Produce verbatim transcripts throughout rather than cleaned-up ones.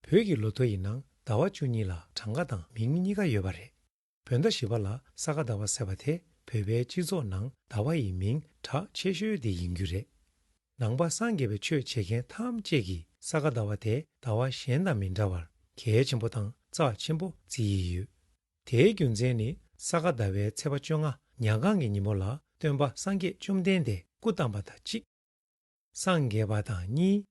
བོད་ཀྱི་ལོ་ཐོ་ཡི་ནང་ཟླ་བ་བཅུ་གཉིས་ལ་གྲངས་ཀ་དང་མིང་གཉིས་ཀ་ཡོད་པ་རེད། བོད་ཟླ་བཞི་པ་ལ་ས་ག་ཟླ་བ་ཟེར་བ་དེ་བོད་པའི་སྤྱི་ཚོགས་ནང་ཟླ་བ་ཡི་མིང་གྲགས་ཆེ་ཤོས་དེ་ཡིན་རྒྱུ་རེད། ནང་པ་སངས་རྒྱས་པའི་ཆོས་བྱེད་མཁན་ཐམས་ཅད་ཀྱིས་ས་ག་ཟླ་བ་དེ་ཟླ་བ་གཞན་དང་མི་འདྲ་བར་གལ་ཆེན་པོ་དང་རྩ་ཆེན་པོ་བརྩི་ཡི་ཡོད། དེའི་རྒྱུ་མཚན་ནི་ས་ག་ཟླ་བའི་ཚེས་པ་བཅོ་ལྔ་ཉལ་ཁང་གི་ཉིན་མོ་ལ་སྟོན་པ་སངས་རྒྱས་བཅོམ་ལྡན་འདས་སྐུ་བལྟམས་པ་དང་གཅིག་སངས་རྒྱས་པ་དང་གཉིས།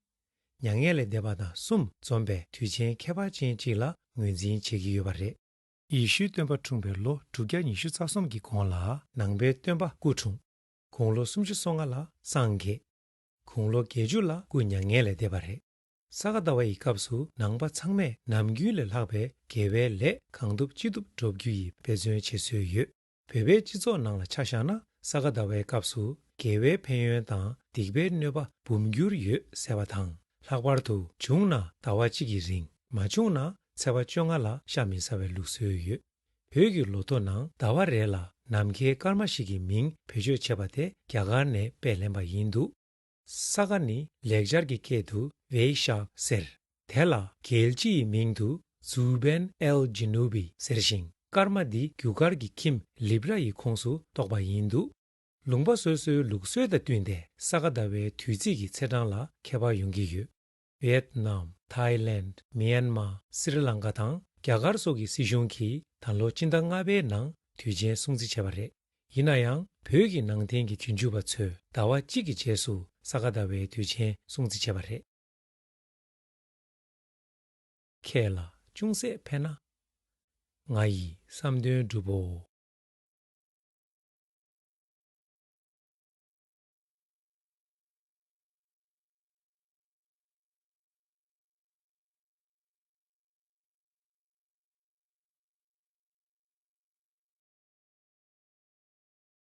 མྱ་ངན་ལས་འདས་པ་དང་གསུམ་འཛོམས་པའི་དུས་ཆེན་ཁྱད་པར་ཅན་གཅིག་ལ་ངོས་འཛིན་བྱེད་ཀྱི་ཡོད་པ་རེད། ཡེ་ཤུའི་སྟོན་པ་འཁྲུངས་པའི་ལོ་དྲུག་བརྒྱ་ཉི་ཤུ་རྩ་གསུམ་གྱི་གོང་ལ་ནང་པའི་སྟོན་པ་སྐུ་འཁྲུངས། དགུང་ལོ་སུམ་ཅུ་སོ་ལྔ་ལ་སངས་རྒྱས། དགུང་ལོ་བརྒྱད་ཅུ་ལ་སྐུ་མྱ་ངན་ལས་འདས་པ་རེད། ས་ག་ཟླ་བ་ཡི་སྐབས་སུ་ནང་པ་ཚང་མས་ནམ་རྒྱུན་ལས་ལྷག་པའི་དགེ་བའི་ལས་གང་ཐུབ་ཅི་ཐུབ་སྒྲུབ་རྒྱུ་ཡི་འབད་བརྩོན་བྱེད་སྲོལ་ཡོད། བོད་པའི་སྤྱི་ཚོགས་ནང་ལ་ཆ་བཞག་ན་ས་ག་ཟླ་བའི་སྐབས་སུ་དགེ་བའི་ཕན་ཡོན་དང་སྡིག་པའི་གནོད་པ་འབུམ་འགྱུར་ཡོད་ཟེར་བ་དང་། ལྷག་པར་དུ་བྱུང་ན་ཟླ་བ་གཅིག་གི་རིང་། མ་བྱུང་ན་ཚེས་པ་བཅོ་ལྔ་ལ་ཤ་མི་ཟ་བའི་ལུགས་སྲོལ་ཡོད། བོད་ཀྱི་ལོ་ཐོ་ནང་ཟླ་བ་རེ་ལ་ནམ་མཁའི་སྐར་མ་ཞིག་གི་མིང་བེད་སྤྱོད་བྱས་པ་དེ་རྒྱ་གར་ནས་སྤེལ་ལེན་པ་ཡིན་འདུག་ས་ག་ནི་ལེགས་སྦྱར་གྱི་སྐད་དུ་བེ་ཤག་ཟེར། དེ་ལ་རྒྱལ་སྤྱི་ཡི་མིང་དུ་ཛུ་བན་ཨེལ་ཇི་ནུ་བི་ཟེར་ཞིང་། སྐར་མ་འདི་རྒྱུ་སྐར་གྱི་ཁྱིམ་ལིབ་ར་ཡི་ཁོངས་སུ་གཏོགས་པ་ཡིན་འདུག་ལུང་པ་སོ་སོའི་ལུགས་སྲོལ་དང་བསྟུན་ཏེ་ས་ག་ཟླ་བའི་དུས་ཚིགས་ཀྱི་ཚེས་གྲངས་ལ་ཁྱད་པར་ཡོང་གི་ཡོད། ཝེད་ནམ། ཐའི་ལེནྜ། མི་ཡན་མ། སི་རི་ལང་ཀ་དང་རྒྱ་གར་སོགས་ཀྱི་སྲིད་གཞུང་གིས་ད་ལོ་སྤྱི་ཟླ་ལྔ་པའི་ནང་དུས་ཆེན་སྲུང་བརྩི་བྱས་པ་རེད། ཡིན་ན་ཡང་བོད་ཀྱི་ནང་བསྟན་གྱི་རྗེས་འཇུག་པ་ཚོས་ཟླ་བ་གཅིག་གི་རྗེས་སུ་ས་ག་ཟླ་བའི་དུས་ཆེན་སྲུང་བརྩི་བྱས་པ་རེད། ཁྱེད་ལ་ཅུང་ཟད་ཕན་ན། ང་ཡི་བསམ་དོན་འགྲུབ་བོ།